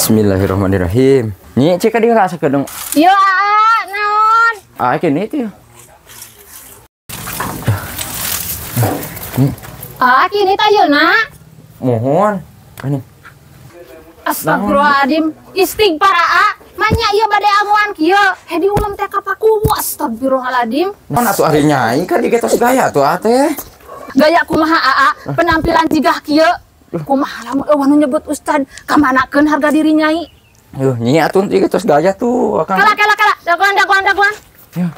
Bismillahirrahmanirrahim. Nyi cik ka dieu rasa kedeng. Yo aa, naon? Ah, kini teh. Ah, kini teh ayeuna. Mohon. Ini. Astagfirullahaladzim, istighfar aa. Manya ieu bade anguan kieu. He diulem teh ka paku. Astagfirullahaladzim. Naon atuh ari nyai kan digetos gaya atuh teh. Gaya kumaha aa, penampilan jigah kieu. Kumaha lamun eueuh nu nyebut ustad, kamanakeun harga diri nyai. Yuh, nyi atuh digetos gaya tuh akang. Kala kala kala, dagoan dagoan dagoan. Yuh.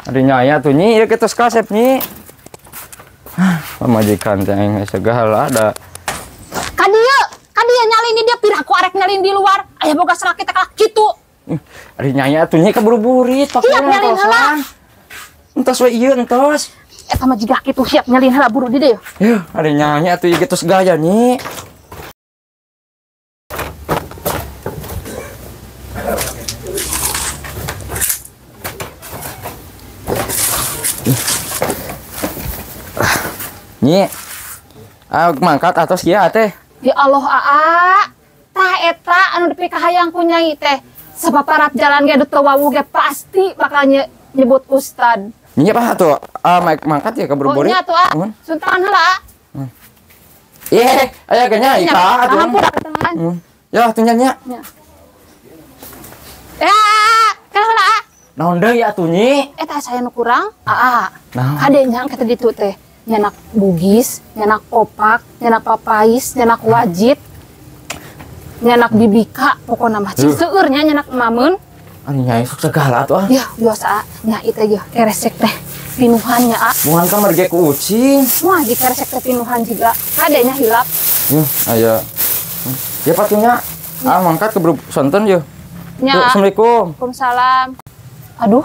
Ari nyai atuh nyi ieu getos kasep nyi. Pamajikan teh aing segala ada. Ka dieu, ka dieu nyalin di dia piraku arek nyalin di luar. Aya boga salaki teh kalah kitu. Ari nyai atuh nyi kaburu-burit siap nyalin heula. Entos we ieu entos. Eta mah jiga kitu siap nyalin heula buru di dieu. Yuh, ari nyai atuh ieu getos gaya nyi. Nyi, mangkat atas kieu teh. Ya Allah aa, tah eta anu dipikahayang ku nyai teh. Sabaparat jalan ge teu wawuh ge pasti bakal nyebut ustad. Nyi apa atuh? Mangkat ya kaburu-buru. Oh nya atuh ah. Suntangan heula ah. Ih, aya ge nyai ka atuh. Hampura tangan. Ya atuh nya nya. Ya, kana heula ah. Naon deui atuh nyi? Eta saya nu kurang, aa. Kade nya engke teh ditu teh. Nyanak bugis, nyanak opak, nyanak papais, nyanak wajit, nyanak bibika, pokokna mah cing seueur nya nyanak mameun. Ari nyai sok segala atuh ah. Ya, biasa nya ieu teh yeuh keresek teh pinuhan nya ah. Bukan kamar ge ku ucing. Moal di keresek teh pinuhan juga. Kade nya hilap. Yuh, aya. Ya patunya ah mangkat ke sonten yeuh. Nya. Assalamualaikum. Waalaikumsalam. Aduh,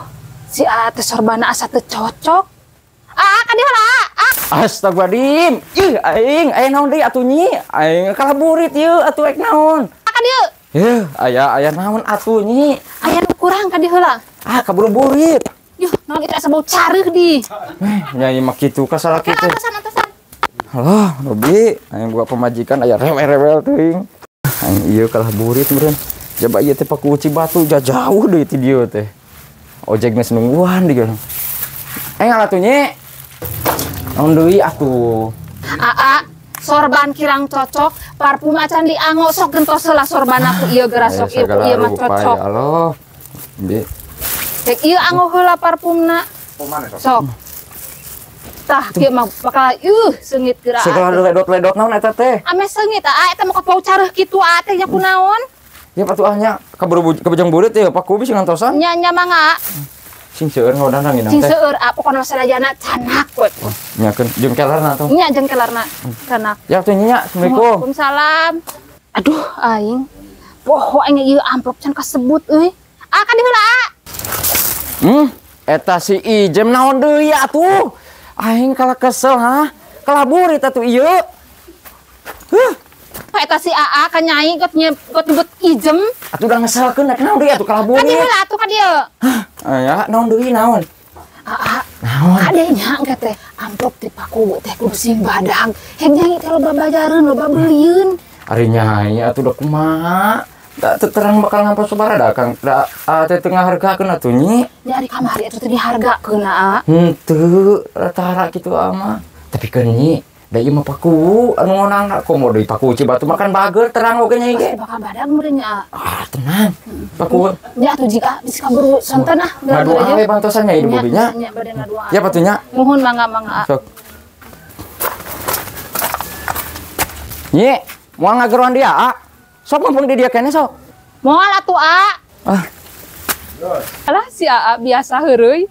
si A teh sorbana asa teu cocok. Ah, ka dieu heula. Astagfirullahaladzim. Ih, aing, aya naon deui atuh nyi? Aing kalaburit ieu atuh ek naon? Ka dieu. Heuh, aya aya naon atuh nyi? Aya nu kurang ka dieu heula. Ah, kaburu-burit. Yuh, naon itu asa bau careuh di. Nyai mah kitu ka salaki teh. Antosan, antosan. Alah, Robi, aing boga pamajikan aya rewel-rewel teuing. Aing ieu kalah burit meureun. Jaba ieu teh paku Cibatu jauh deui ti dieu teh. Ojek geus nungguan di dieu. Aing atuh nyi. Naon deui atuh? Aa, sorban kirang cocok, parfum acan diango sok gentos heula sorban aku ieu geura sok ieu ieu mah cocok. Ya Allah. Bi. Rek ieu ango heula parfumna. Sok. Tah kieu mah bakal seungit geura. Segala ledot-ledot naon eta teh? Ame seungit aa eta mah bau careuh kitu aa teh nya kunaon? Ya patuh ah nya kaburu kabejang burit ya paku bisi ngantosan. Nya nya mangga. Sing seueur ngawadan ranginang teh. Sing seueur ah pokona sadayana canak we. Nya keun jeung kelarna atuh. Nya jeung kelarna canak. Ya atuh nya, Assalamualaikum. Waalaikumsalam. Aduh aing. Poho aing ieu amplop can kasebut euy. Ah ka dieu heula ah. Eta si Ijem naon deui atuh? Aing kalah kesel ha. Kalaburit atuh ieu. Huh. Eta si AA ka nyai got nyebut Ijem. Atuh udah ngeselkeun rek naon deui atuh kalaburit. Ka dieu heula atuh ka dieu. Hah, aya naon deui naon? Aa, naon? Kade nya engke teh amplop ti paku teh kudu sing badag. Hek nyai teh loba bajareun, loba belieun. Ari nyai atuh da kumaha? Da terang bakal ngamplop sabaraha da Kang? Da teh teu ngahargakeun atuh nyi. Nya ari kamari atuh teh dihargakeun aa. Henteu, tara kitu mah. Tapi keun nyi, da ieu mah paku anu ngonang komo deui paku Cibatu mah kan bager terang oge nyai ge. Pasti bakal badag meureun nya. Ah, tenang. Paku. Nya atuh jika bisi kaburu sonten ah. Ngadoa we bantosan nya ieu bobinya. Nya bade ngadoa. Ya patunya. Nuhun mangga mangga. Sok. Nyi, moal ngageroan dia a. Sok mumpung di dia kene sok. Moal atuh a. Ah. Alah si aa biasa heureuy.